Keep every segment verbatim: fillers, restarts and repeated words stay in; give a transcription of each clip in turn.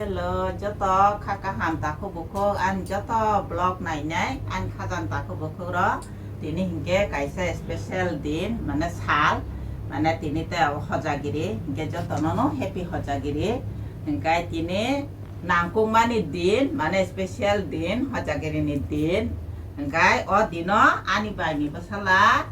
Hello, joto kha kaham takhuk bukhuk, ani joto vlog nainai, ani khajam takhuk bukhuk rok. Tini hinkhe kaisa special din, mane sal, mane tini tei abo Hojagiri, hinkhe jotono no happy Hojagiri. Hinkhe tini nangkukmani din, mane special din, Hojagiri ni din. Hinkhe o dino ani bai ni bwsala,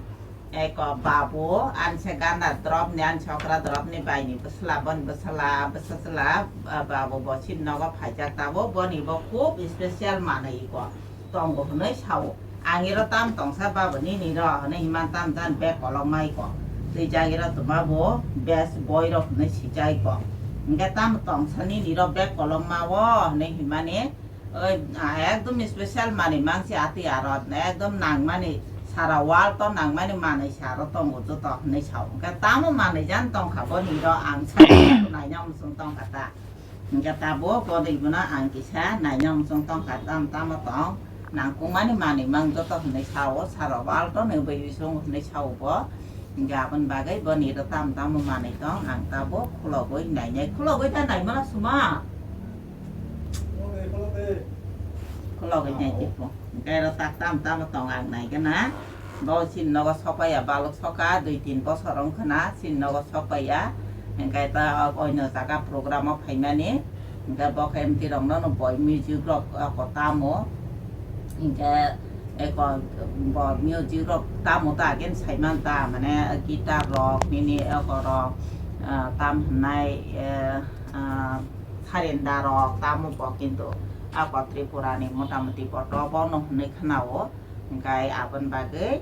Eko babu, anse ganda drop ni, anse okra drop ni bai ni bwsla, boni bwsla, bwsla, ah, babu bo sin nogo phaijak tabo, boni bo khub special manwi ko tongo hwnwi sao. Ang iro tam tongsa babu nini ro hwnwi himan tam jan bek kolok mai ko. Twi jagiro tuma bo best boy rok hwnwi sijai ko. Hingke tam tongsa nini ro bek kolok ma o hwnwi himani Oi, ah, ekdom special manwi mangsi ati aro, ekdom nangmani sara world o nangmani manwi se aro tongo joto hinwi sao. Hwnkhe tamo manwi jan tongkha boni ro ang sa naina muchung tongkha ta. Hwnkhe tabo boni bono ang kisa naina muchung tongkha tam tamo tong nangkukmani manwi mang joto hinwi sao sara world o nw bwi bisong hinwi sao bo. Hwnkhe aboni bagwi boni ro tam tamo manwi tong ang tabo khulogwi nainai khulogwi ta naimano suma. Khulogwi nai twi pho. Hwnkhe aro tak tam tamo tong ang nai gana. Bo chini nogo sokpaiya balok soka dui tin bosor wngkha na chini nogo sokpaiya. Hwnkhe ta oino jaga program o phaimani. Hwnkhe bo khe M T rok no boi music rok oko tamo. Hwnkhe eko bo music rok tamo ta again saiman ta mane guitar rok nini eko rok ah, tam hwnai eh, ah, Sarinda rok tamo bo kintu ako Tripura ni motamuti bo to bono hwnwi khwnao. Hwnkhe aboni bagwi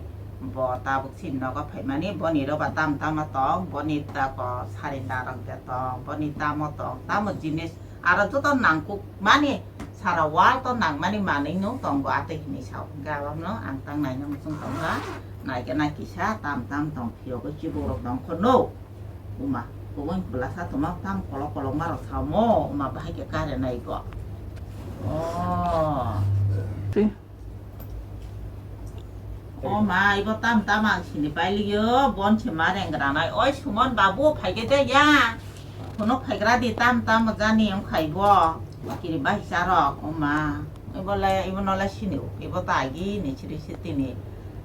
bo tabuk chini nogo phaimani boni ro ba tam tamo tong boni tako Sarinda rok de tong boni tamo tong tamo jinis aro joto nangkuk mani sara world o nangmani manwi no tongo atwi hinwi sao. Hwnkhe abono ang tang naina muchung tongkha naikhe nai kisa tam tam tong phiyogwi chibuk rok tong khorno. Uma, kubun bwlasa tongma tam kolok kolok ma rok sao mo, uma bahai khe kare nai go. Oh. Si. O ma, ibo tam tam ang sini pailiyo, bon se ma reng granai. Oi Sumon babu, phaikhe de ya. Phunuk phaigra di tam tam jani wng khai bo. Kiri bahisa rok, o ma. Ibo le, ibo no le sini, ibo ta agi ni siri sitini.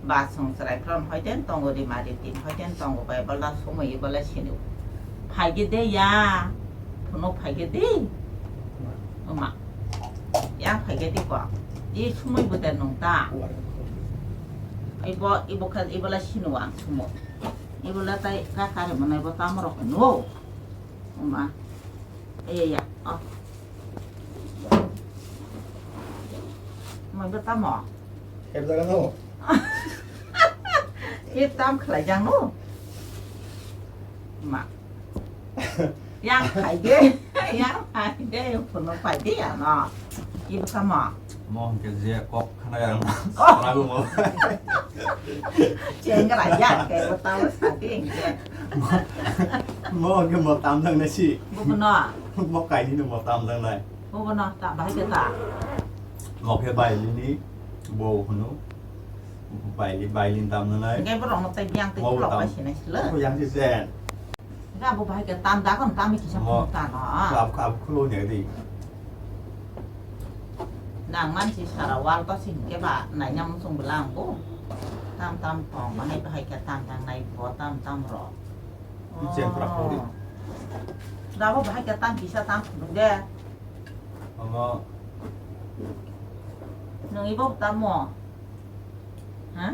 Ba song chwrai phron hoiten tongo ri mari tin hoiten tongo bai bala sumui bala sinu. Phaigede ya. Phuno phaigede. Oma. Ya phaigede ko. I sumui bude nung ta. Ibo, ibo kha, ibo la sinu ang sumo. Ibo la tai ka kare mono ibo tamoro kono. Oma. Iya, iya. Oh. Mai ba tamo? Heb jaga no. Heb tam khlai jang no. Ma. Yang khai de, yang khai de, phuno khai de ya no. Ibo tamo? Mo hwnkhe je kok khna yang Oh. Sanago mo. Chengra ya ke bo tamo sati hwnkhe. Mo, mo hwnkhe mo tam jang nai si. Bubuno. Mo kaini no mo tam jang nai. Bubuno ta bahai ke ta. Mo khe bai lini bo hwno. Bai li, bai lin tam nai. Hwnkhe borok no tai yang tai Mo bo khulok tam. Bai sinai sila. Ko yang si jen. Ga bo bahai ke tam da kon tam kisa Mo. Phone ta no. Kap, kap khulo ne di. Nang man si sara wal to sing ke ba nai nyam sung belang bo. Tam tam tong bahai bahai ke tam tang nai bo tam tam ro. Chen pura Oh. Khuli. Da bo bahai ke tam kisa tam khulung de. Omo. Nung ibo tam mo. Ha?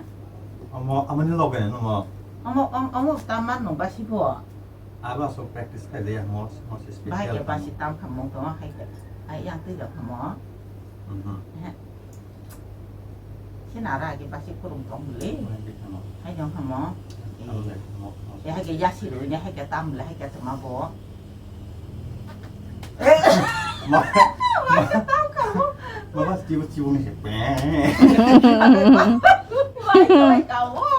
Omo, amani loge no mo. Omo, om-, omo tam man nung basi bo. Abo aswk practice khai de ya, mo, mo se special Bahai ke tamo. Basi tam khamung tong hai ke. Ai yang twi da khamo. Mhm. He. Sina ra ke basi kurung tong le. Mo yang twi khamo. Hai jong khamo. Amo le khamo. Ya hai ke yasi ru ne hai ke tam le hai ke tama bo. Ma, ma, Tam khamo. Ma bas chibu chibu ni se. Wai kawai kawo.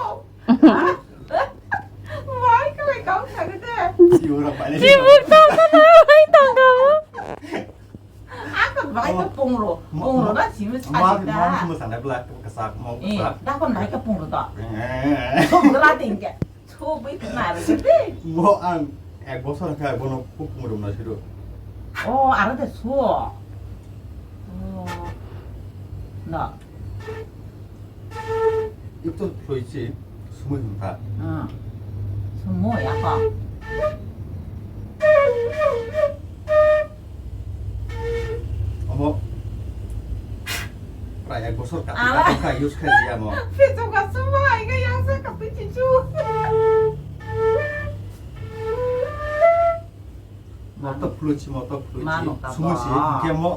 Wai kawai kawo khagede. Chibu rok bai. Chibu tong khana wai tong kawo. Ako bai ko pungro. Pungro na chibu ma, ma, sani ma, ta. Mo sana bla kesak mo Eh, kesak. Dakon bai ko pungro to. Eh. Pungro la tingke. Thubwi khna rwgwi di. Bo ang ek bosor kha bono kuk mudum na sido. Oh, aro de suo. Oh. No. Ito phlui chi sumui hwn ta. Ah. Sumui ako. Omo prai ek bosor kati Ala. Kati ka use khai liya mo. Pichuk ka sumui ka yang sa kati chichu. Moto phlui chi, moto phlui chi. Mano ka sumui si, ba. Hingke mo,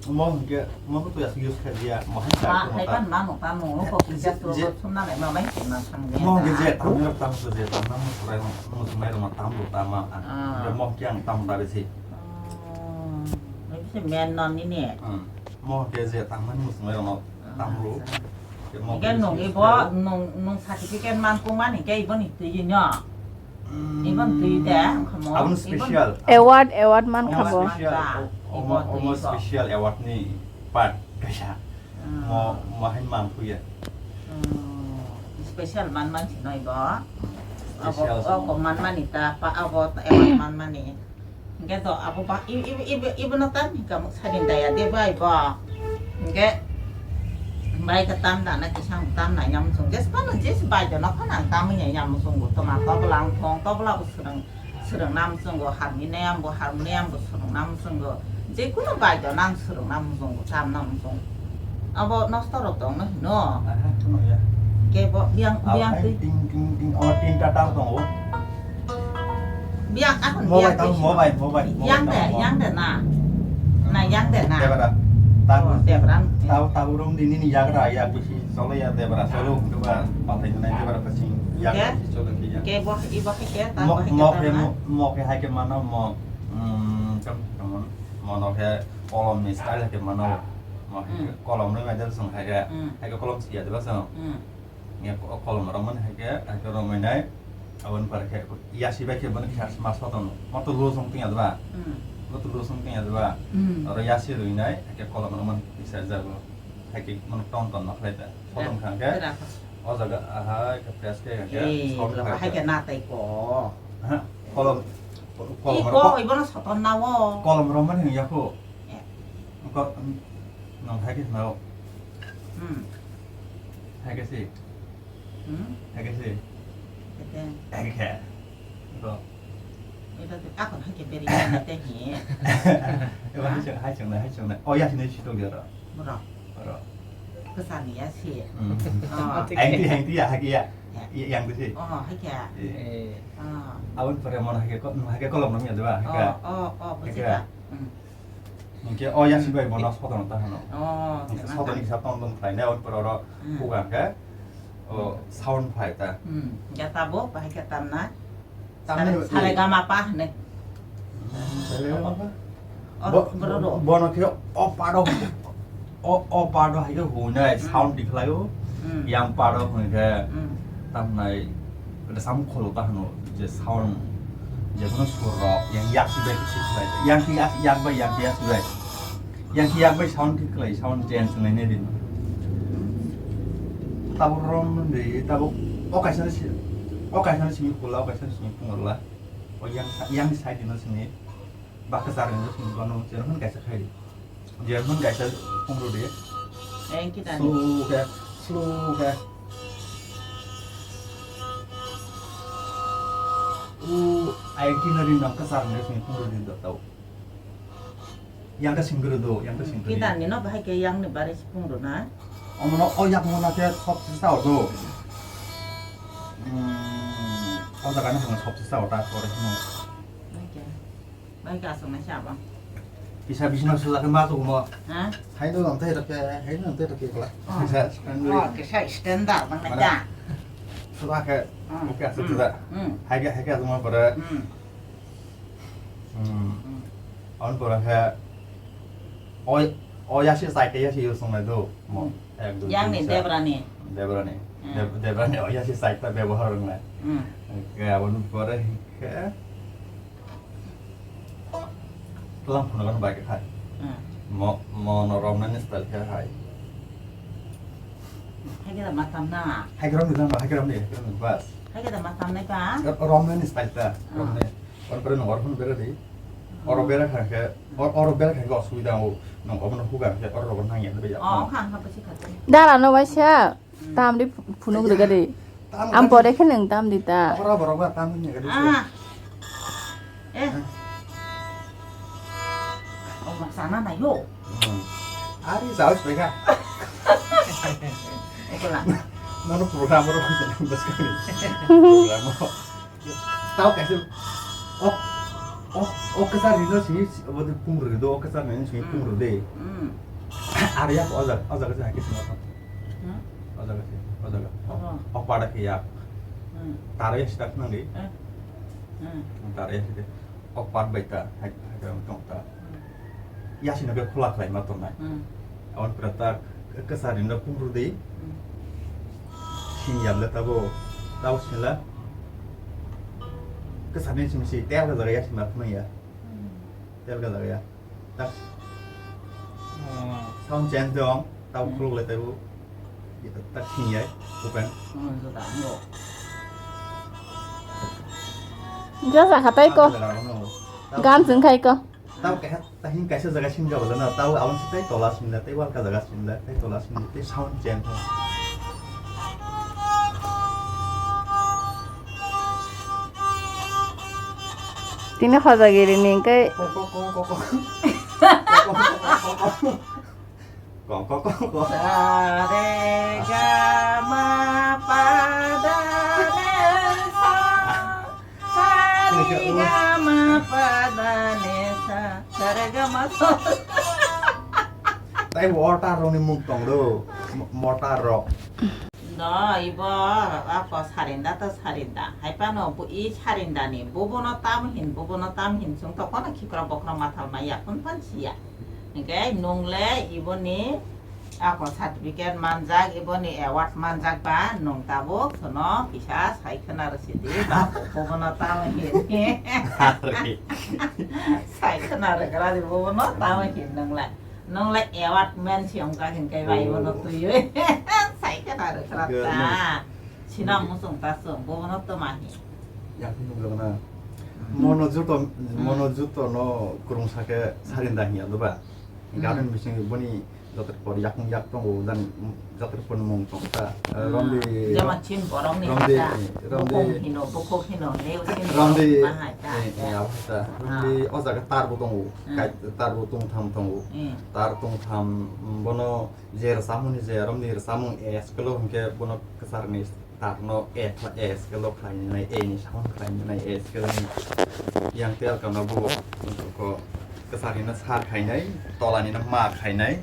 mo hingke, mo to yas use khai liya, mo hai Ma, sa hai mo ta. Pan mano ta mo, ko kisa to je, to sumna nai ma bai ke ma sang de mo hingke ta. Je, tamo ta mo je, tamo mo surai mo, mo sumai mo tam lo ta ma. Ah. Hingke mo hingke ang tam ta besi. Oh, ini si men non ini. Hmm. Mo hingke je, tamo mo sumai mo tam lo. Ah, sa. Hingke mo hingke hingke nung si ibo, sai. Nung, nung certificate man kung man hingke ibo ni twi no. Iban twi de, kamo. Aboni special. Award, award man khabo. Special. Omo, omo special award ni part kaisa. Hmm. Mo, mo hai man phuya. Hmm. Special man man si noi bo. Abo, special o ko man mani ta, pa, abo award man mani. Hingke to abo ba, i, i, i, ibono tam hingka mo sadin daya de bai bo. Hingke bai ke tam dana kisang tam na yam sung. Jes pano jes bai dono khana tam ya yam sung bo. Toma tobla ang thong, tobla bo swrwng, swrwng nam sung bo, harmonium bo, harmonium bo swrwng nam sung bo. Je kuno bai dono ang swrwng nam sung bo, tam nam sung. Abo nosto rok tong no hino. Aha, kuno ya. Ke bo biang, abo biang hai twi. Ting, ting, ting, abo tinta tar tongo. Biang, akon mobile biang tamo, twi sino. Mobile, mobile, mobile yang de, tamo, yang de na. Na yang de na. Debra. Tabu, oh, Debra. Tabu, tabu rom di nini yagra, ya bisi solo ya Debra, solo, oh, coba patai nai Debra kasing yagra, oke, si solo ki ya. Ke bo, i bo ke, ta mo, bo ke mo ta ke, na. Mo, mo ke hai ke mana mo, hmm, kam, kam, mo no ke kolom ni style ke mana mo, mo hai ke, hmm, kolom ni mai der song hai ke, hmm, hai ke kolom si ya de ba song. Hmm. Nge ko-, kolom romani hai khe, hai khe romwi nai, aboni pore khe yasi bai khe bono kisa ma sotono. Moto lo song tong ya deba? Hmm. Moto lo song tong ya deba? Hmm. Oro yasi rwi nai, hai khe kolom romani kisa jago. Hai khe mono ton ton ma khlai ta. Soton kha khe, o jaga, aha, khe fresh khe, khe, eh, sound khlai hai ta. Khe na tai ko. Ha, kolom, kolom ro ko, ko, ibono soton na o. Kolom romani ya ko. Eh. Ko, nang hai khe na o. Hmm. Hai khe si. Hmm? Hai khe si. Kete. Hai khe. Ko. Ito te, ako hai khe beri khe te hi. Eba hai chang, hai chang, hai chang. Oh ya, sini situ dia ro. Bro. Ro. Kesan ya si. Hmm. Oh. Hai ti, hai ti ya, hai khe ya. Ya. Ya, yang tu si. Oh, hai khe. Iya. Eh. Oh. Aboni pore mono hai khe ko, hai khe kolom romya deba, hai khe. Oh, oh, oh, hai khe. Bujika. Hmm. Hingke o yasi bai bono soton ta hano. Oh, hingke soton ni sa tong tong khlai nai, o poro ro, hmm, puga khe, o sound phai ta. Hmm, ya tabo, bahai khe tamna. Tamna sare, sare gama pa hne. Sare gama pa? Or, bo-, boro ro. Bono khe o pado, o, o pado hai khe hunai, hmm, sound di khlai o. Hmm. Yang pado hwn khe, hmm, tamnai, ada samung kholo ta hano, je sound, je kono sur rok, yang yak si bai kisi khlai, yang si yak, yak bai, yang si yak si bai, yang si yak bai sound thik khlai, sound change khlai ne din. Tabo rom de, tabo o kaisa si, o kaisa simi kula, o kaisa simi pungla, o yang sa-, yang side no simi, bakasar no simi, kono, je hwn kaisa khai di. German kaisa phungrw di. Engki nani? Slow khe, slow khe. U, engki nani nang kwchar ni simi phungrw di da tau. Yang khe singri do, yang khe singri. Kita ni no bahai khe yang ni bare si phungrw na. Omo no o yak mo na khe sop si sa do. Hmm, o jaga ni sop si sa ta pore no. Bahai khe. Bai ka aswk nai se abo. Kisa bisino sujak khe ma tukumo. Ha? Haino nang tei rok khe, haino nang tei rok khe kla. Oh. Kisa stand. Oh, kisa standard bang nai da. Sujak khe, hmm, oke aswk sujak. Hmm. Hai khe, hai khe aswk ma pore. Hmm. Hmm. Hmm. On pore khe, oi, oi yasi sai khe yasi yusung nai do. Mo, hmm, ek, dui, yang tin, ni sa. Debrani. Debrani. Hmm. Deb-, Debrani, oi yasi sai ta bebohar nai. Hmm. Khe aboni pore khe, Tlang phunukna bai khe khai. Hmm. Mo, mo no romnani style khe hai. Hai khe da matam na. Hai khe romni jang, hai khe romni, hai khe romni, bas. Hai khe da matam nai ba? Ro-, romnani style ta, hmm, romni. On pore nong orphun bere di. Oro bera kha khe, or-, oro bera kha khe osubida o, nong obono huga khe oro rogo nang ya, ya. Oh, kha, kha, pasi kha. Dara no waisa, tam di phunuk rega de. Tam am pore khe nang tam di ta. Oro borok ba tam ni ga di. Ah. Eh. Oh, maksana na yo. Hmm. Ari saus bega. Eko la. Nono program oro bas kami. Program oro. Tau kaisa. Oh, oh, oh, kesa rino sini, oh, pung rino, oh, kesa rino sini pung rino de. Hmm. Ari ya, oh, jaga, oh, jaga, jaga, kesa. Hmm? Oh, jaga, oh, jaga. Oh. Oh, pada ke ya. Hmm. Tara ya, sitak nang de. Eh. Hmm. Tara ya, sitak. Okpat bai ta, hai, hai bai tong ta. Hmm. Yasino khe khula khlai ma tongnai. Hmm. Aboni pore ta kwchar ni no pungru di. Hmm. Sin yam le tabo, tabo sin la. Kwchar ni simi si tel ga jaga yasin ma phunang ya. Hmm. Tel ga jaga ya. Ta. Oh. Sound change dong, tabo khuluk le tabo. Ita tak sing ya, bukan? Hmm, sudah, no. Jasa khatai ko. Gan sing khai ko. Tau kaisa, tahin kaisa jaga sing jabo na, tau awan sitai tola sing la, tei wal ka jaga sing la, tei tola sing la, tei sound change. Tini khojagiri ni hingke. Kong, kong, kong, kong, kong. Kong, kong, kong, kong. Sa re ga ma pa da re sa. Sa re ga ma pa da re sa. Sa re ga ma sa. Tai bo orta rok ni mung tong do. Mo-, mortar rok. No, ibo ako sarinda to sarinda. Hai pano bo i sarinda ni. Bo bono tam hin, bo bono tam hin. Sung to kono khikra bokra mathal maya. Kun pan siya. Hingke nung le iboni ako certificate manjak, iboni award manjak ba nung tabuk sono kisa sai khwna rwsidi ba bobono tamo hini. Ari. Sai khwna rwgra di bobono tamo hin nung le. Nung le award man si wngkha hingke ba ibono twiwi. Sai khwna rwgra ta. Sinam musung ta sung bobono toma hin. Yakni nung le na. Mono juto, mono juto no kurung sake sarinda hiya do ba. Garon bising boni jotor por yakung yak tongo, jani jotor por mung tong ta. Romdi, jama chin borok ni romdi, hata. Romdi, bokong hino, bokong hino, neo sin romdi, borok ma hai ta. Romdi o jaga tar bo tongo. Tar bo tong tham tongo. Tar tong tham, bono je rwchapmung ni je romdi rwchapmung eskelo hingke bono kwchar ni. Tarno A, A scale o khlainai, A ni sound khlainai, A scale ni yang tel kano bo ko kwchar ni no sa khainai, tola ni no ma khainai,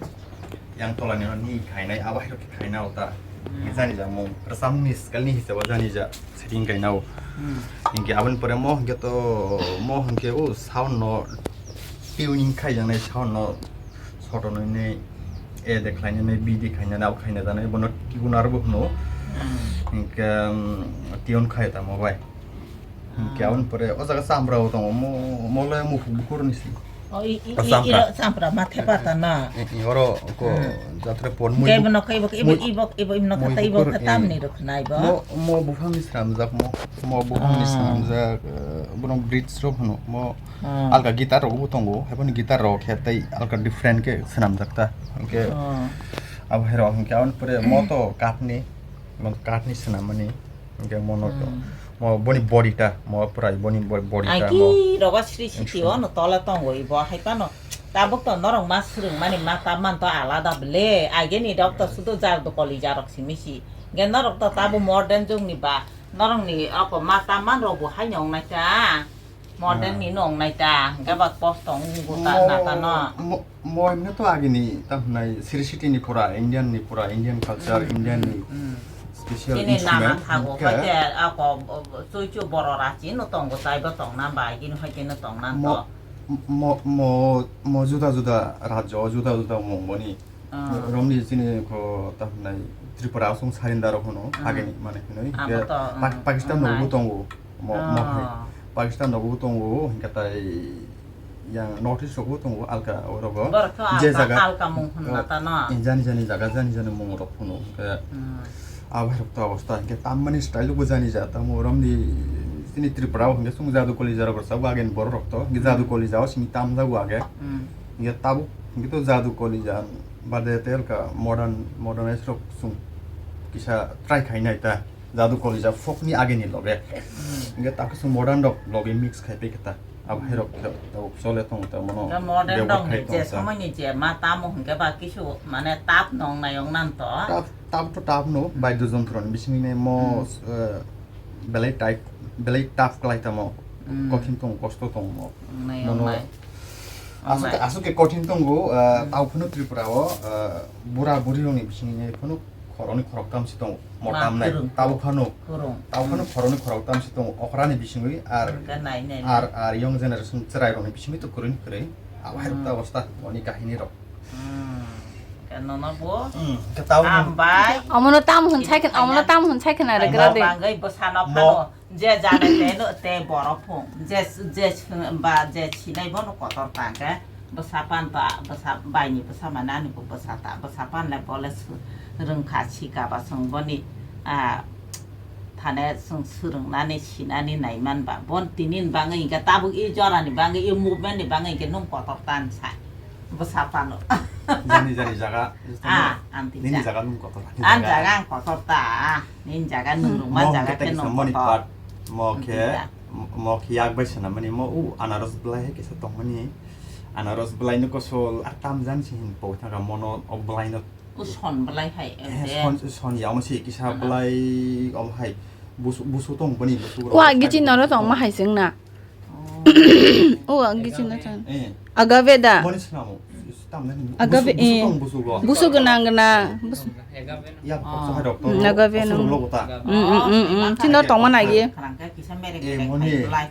yang tola ni no ni khainai, abo hai khe khaina ota. Jani ja mung, rwchapmung ni scale ni hisab o jani ja setting khaina o. Hinkhe aboni pore mo hinkhe to, mo hinkhe o sound no tuning khai yang nai sound no. Soto nini A de khlainani, B de khlainani, abo khlaina janai, bono tuner bo hwno. Hinkhe, um, tune khai tamo bai. Hinkhe aboni pore o jaga champra bo tongo, mo, mo le mukhuk bukhur ni si. O, i, i, o i, champra. Iro champra ma thepa ta na. I, i, oro ko jatre pon mui. Kebo no kebo, ibo, ibo, ibo, ibo no kata, ibo kata tamni rok khnai bo. Mo, mo buphang ni swnamjak mo, mo buphang ni swnamjak, eh, bono bridge rok hwno, mo Alka guitar rok bo tongo, haiboni guitar rok khe tei alka different khe swnamjak ta. Hwnkhe abo hai rok hwnkhe aboni pore mo to kathni, mo to kathni swnammani. Hwnkhe mo no to, mo boni body ta, mo pura boni bo-, body ta mo. Aki rogo sri siti o no tola tongo ibo hai phano. Tabuk to norok ma swrwngmani ma ta man to alada bwle. Ageni rok to sudo jar do koli jar rok simi si. Hwnkhe norok to tabo modern jugni ba, norokni oko ma ta man rok bo hai no wngnai ta. Modern ni nong nai ta, hingke ba post tong ngu ta na ta no. Mo, mo, mo himne to agini, ta hwnai Sri City ni pura, Indian ni pura, Indian culture, Indian ni special instrument. Chini nama thago, hwnkhe hoite ako, o, o, chuichu boro rachi no tongo, tai bo tong na bai, gini hoite no tong na to. Mo, mo, mo juda juda rajyo, juda juda mung boni. Romni chini ko ta hwnai Tripura asong sarinda rok hwno, agini mane hwnwi. Abo to, Pak-, Pakistan no bo tongo, mo, mo hai. Pakistan no bo tongo, hwnkhe tai yang North East rok bo tongo, alka orogo. Borok to je alka, jaga, alka mung hwnna ta no. Jani jani jaga, jani jani mung rok hwno, hwnkhe abo hai rok to obosta, hwnkhe tammani style bo jani ja, tamo romni Chini Tripura o hwnkhe chwng jadu kolija rok rwchapgo, ageni borok rok to hwnkhe jadu kolija o simi tamjago age. Hmm. Hwnkhe tabuk hwnkhe to jadu kolija bade telka modern, modernized rok chwng kisa try khainai ta. Jadu kolija folk ni ageni loge. Hmm. Hwnkhe takhe chwng modern rok loge mix khai pai khe ta. Abo hai rok khe tabuk chole tongo ta mono. Hwnkhe modern bebohar rok khai ni tongo je ta. Somoi ni je ma tamo hwnkhe ba kisu mane tap nong nai ong nan to. Tap, tap to tap no, baidyo jontro ni bisingni mo, Hmm. eh, belai type, belai tough kwlai tamo. Hmm. Kothin tongo, kosto tongo mo. Wngnai, mono wngnai. Aswk, wngnai. Aswk khe kothin tongo, ah, Hmm. tao phano Tripura o, ah, bura buri rokni bisingni phano khoroknwi khoroktam se tongo. Ma Motam nai, kwrwng, tao phano, kwrwng. Tao phano Hmm. khoroknwi khoroktam se tongo. Okra ni bisingwi ar, Hwnkhe nai, nai, nai. Ar, ar young generation chwrai rokni bisingwi to kwrwini kwrwi. Abo hai rok Hmm. ta obostha, oni kahini rok. Hmm. Khe nono bo Hmm, khe tao nang- hambai. Omono tam hwn sai khna, omono tam hwn sai khna rwgra de. Bangwi bwsano Mo- phano je jare teno te borok phung. Je, je sw-, ba je sinai bono kotor ta khe bwsa pan ta, bwsa baini bwsa mane ani bo bwsa ta, bwsa pan le bole sw-, rwngkha sika ba chwng boni, ah, thane chwng swrwngnani sinani naiman ba. Bon tini ni bangwi hinkhe tabuk i jorani bangwi i movement ni bangwi hinkhe nung kotor ta ni sai. Bwsa pano. Jani jani jaga, Ah, ang tini tisa. Jaga nung kotor, ani Ang jaga. Jaga ang kotor ta. Nini jaga nung rwma Mo jaga hwnkhe khe nung takisa moni kotor. Part, mo Ang khe, tisa. Mo khe yak bai swnamani, mo u anaros belai hai kisa tongmani. Anaros belai no kosol, ar tam jan se hin pok thangka mono o belai no. U son belai hai, Eh, eh. Son, son ya mo se kisa Anaros. Belai om hai. Busu, busu tong bani, busu Wa rok gichi sai noro tong ma hai sing na. Oh. O, ang gichi na chan. Eh. Agave da. Moni swnamo. Tam na ni. Agave, Busu, busu eh. Tong busu go. Busu gwnang gwnang. Busu. Ya, Ah. Busu hai rok to. Mm, agave Busu no. Lo ta. Mm, mm, mm, mm. Chino tong mana ye. Kharang khe kisa mereng Eh, mereng moni. Khai belai.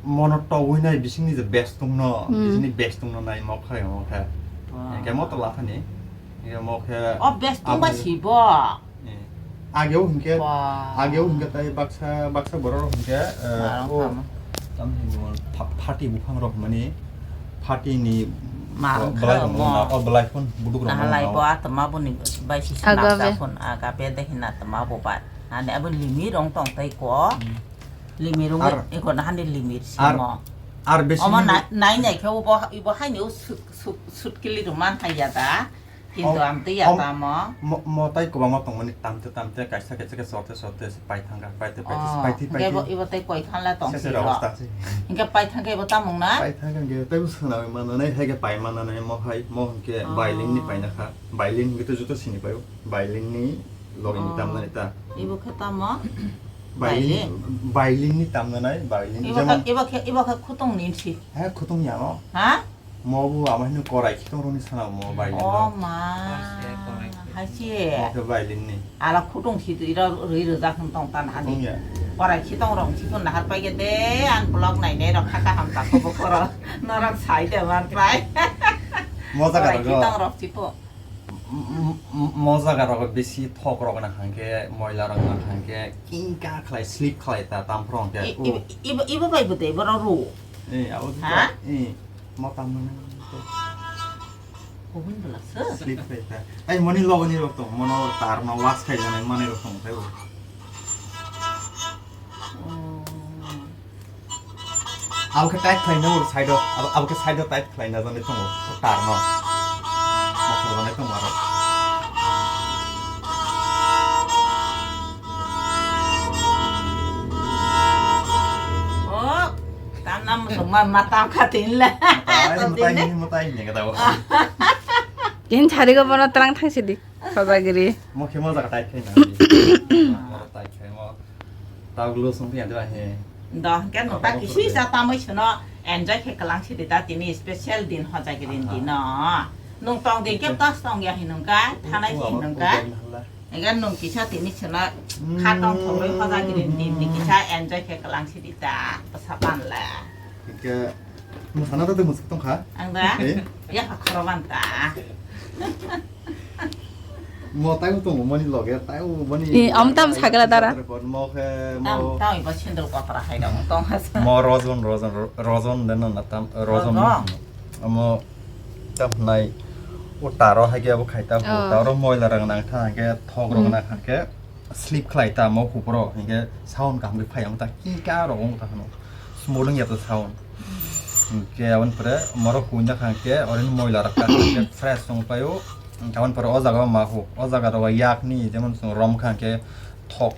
Mono togwi nai bisingni je best tong no, Hmm. Bisingni best tong no nai mo khai mo khe. Wow. Engke mo to la thani. Engke mo khe O best tong ba abo si bo. Eh. Age o hingke, Wow. Age o hingke tai baksa, baksa borok rok hingke, eh, Marang o tamo. Tam hingke mo pha-, phati buphang rok mani, phati ni Marang belai kha rok mo. Na, o belai phun buduk rok Nahalai mo. Bo atma bo ni bai si Agabe. Sinasa phun agabe de hina tma bo bai. Ani abo limi rong tong tai ko. Hmm. Limir wngwi Ar, eko nahani limir ar, simo. Ar besi Omo ni na-, nai nai khe obo, ibo haini o sut, sut, sut kili rwman hai ya da. Kintu Om, amtwi ya om, tamo. Mo, mo tai kwbangma tongmani tamte tamte kaisa kaisa khe sorte sorte se paithangkha, paite paite se Oh, paithai hingke paithai. Bo, ibo tai koi khanla tong Sese siro. Rok stang se. Hingke paithangkhe ibo tamung na? Paithangkhe hingke tai bo swnamwi mananai, hai khe pai mananai mo hai, mo hingke Oh. Violin ni paina kha. Violin hingke to joto sini paio. Violin ni logi ni Oh. Tamnani ta. Ibo khe tamo? Violin, Violin. Violin ni tamnanai, violin Ibo jemon khe, ibo khe, ibo khe khutong ni si. He, khutong ya no. Ha? Mo bu ama hino korai khitong roni sana mo violin Oh ro. Ma. Korai se, korai se. Hai se. Mo khe violin ni. Ala khutong si tu iro rui rujak hwn tong tan hani. Khutong ya. Korai khitong rong si tu nahar pai ge de an blog nai nai rok kha kaham ta ko bo koro. Norok sai de mar pai. Mo jaga Korai rok. Khitong rok si tu. M-, m-, m-, mo jaga rogo bisi thok rok na hangke, moila rok na hangke, kingka khlai, slip khlai ta, tam phrong ke. I-, Oh. I-, ibo, ibo bai bwtwi borok ru. Eh, abo Ha? Eh, mo tam mana. Kubun belak se. Slip khlai ta. Ai, moni logo ni rok tong, mono tar no was khai jana mani rok tong, tai bo. Oh. Abo khe tight khlai na ur side o, abo, abo khe side o tight khlai na jani tongo, tar no. Mokhor jani tongo aro. Oh, tam nam sung ma, ma tam kha tin le. Matai, matai, matai ni kata bo. Kin chari ko bono terang thang sidi, sojagiri. Mo khe mo jaga tight khlai na. Mo tight khlai mo. Tawk lo song phiya deba he. Do, hwnkhe nwng ta kisi sa tamwi sino enjoy khe kwlang sidi ta tini special din hojagiri ni dino. Nwng tong din khe tas tong ya hinung ka, thanai si hinung ka. Ega nwng kisa tini sino kha tong thoroi hojagiri ni din ni kisa enjoy khe kwlang sidi ta, bwsa pan le. Hwnkhe mwsana to tei mwsuk tong kha. Ang da? Eh? Ya kha khoro ban ta. Mo tai bo tongo moni loge, tai bo moni. Eh, am tam sagala dara. Mo khe mo. Tam, tam ibo sendal kotra hai dong, tong ha sa. Mo rojon, rojon, ro-, rojon den na tam, rojon. Rojon. Amo tam nai o taro hai ke abo khai ta, Oh. Taro moila rang nang tha ke thok rok Hmm. Nang kha ke. Sleep khlai ta mo hupro, hinkhe sound kaham khe phai ang ta, ki ka rok wng ta hano. Smooth wng ya ta sound. Hinkhe aboni pore morok huina kha hinkhe, orin moila rok ka hinkhe fresh wng paio. Hinkhe aboni pore o jaga o ma hu, o jaga rok yak ni, jemon chwng rom kha hinkhe thok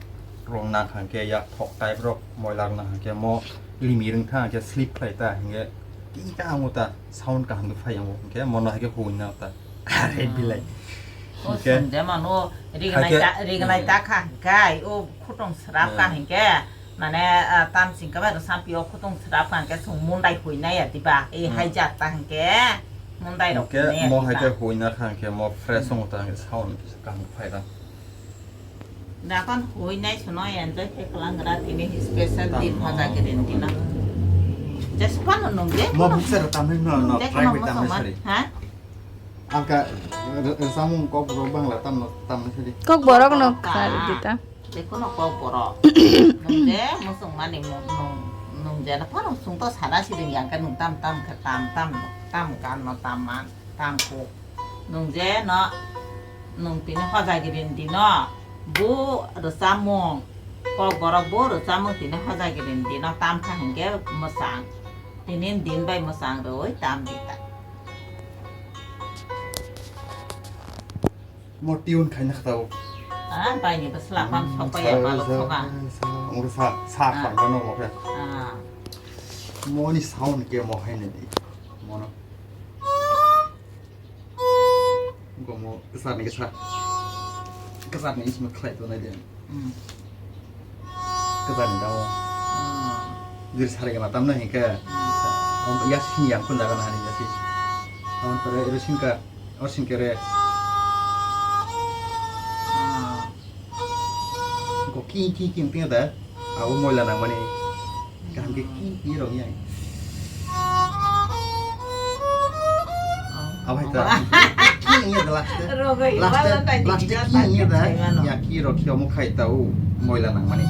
rok nang kha hinkhe, yak thok type rok moila rok nang kha hinkhe mo limi rwng kha hinkhe sleep khlai ta hinkhe, ki ka wng ta sound kaham khe phai ang hinkhe mono hai khe huina ta. Are bilai. O Hingke? Song jemon o rignai Hake? Ta, rignai ta kha hingkai, o khutong srap kha Hmm. hingke, mane, ah, tam sing khe bai rwsampi o khutong srap kha hingke song mundai huinai ya diba? E Hmm. Hai jat ta hingke mundai rok Hingke huinai mo ya hai diba? Khe huina kha hingke mo fresh Hmm. wng ta hingke sound kaham phai da. Dakon huinai suno enjoy khe kwlang gra tini special Tamo. Din hoda girin dino. Jespan nung de Mo kono. Buksa rok tamni no, no, Nung de try kono by tamni musulman. Sari. Ha? Angka, re-, re-, samung kok bro bangla tamno, tamni sari. Kok borok no Kok sari ka. Dita. De kono kok borok. Nung de musung mani mu-, nung, nung de na parang sung to sana siding yang ka nung tam tam ka tam tam tam kan no tam man tam kok. Nung je no, nung tini hoja girin dino, bu rwchapmung, kok borok bu rwchapmung tini hoja girin dino, tam kha hinkhe mwchang. Tini din bai mwchang rwui tam di ta. Mo tune khaina khatao. Ah, bai ni bwsla phang sok bai ya, balok sok ah. Sa, sa, sa, sa, Ah. Kharmano mo khe. Ah. Mo ni sound khe mo hai ni. Mo no. Gomo kwchar ni kisa. Kwchar ni isma khlai tonai de. Hmm. Kwchar ni damo. Hmm. Jiri sari gana tamna hinkhe. Hmm. Om ya sini yang kun jaga na hani ya si. Om tore ero singka. Or singke re. Hmm. Ko ki ki ki tingda. Abo moila nangmani. Kaham ke ki ki rong yang. Abo hai ta. Ki ngi da last. Rogo Last, iwala tai last dikiga ki ngi da. Khai mano. Ya ki ro ki omo khai ta u moila nangmani.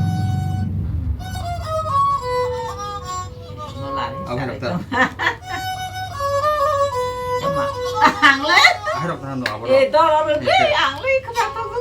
Mola ni Abo hai sari ta. Tong. Ema. Ang le. Hai rok ta no abo. Eh, doro le. Ang le khata to.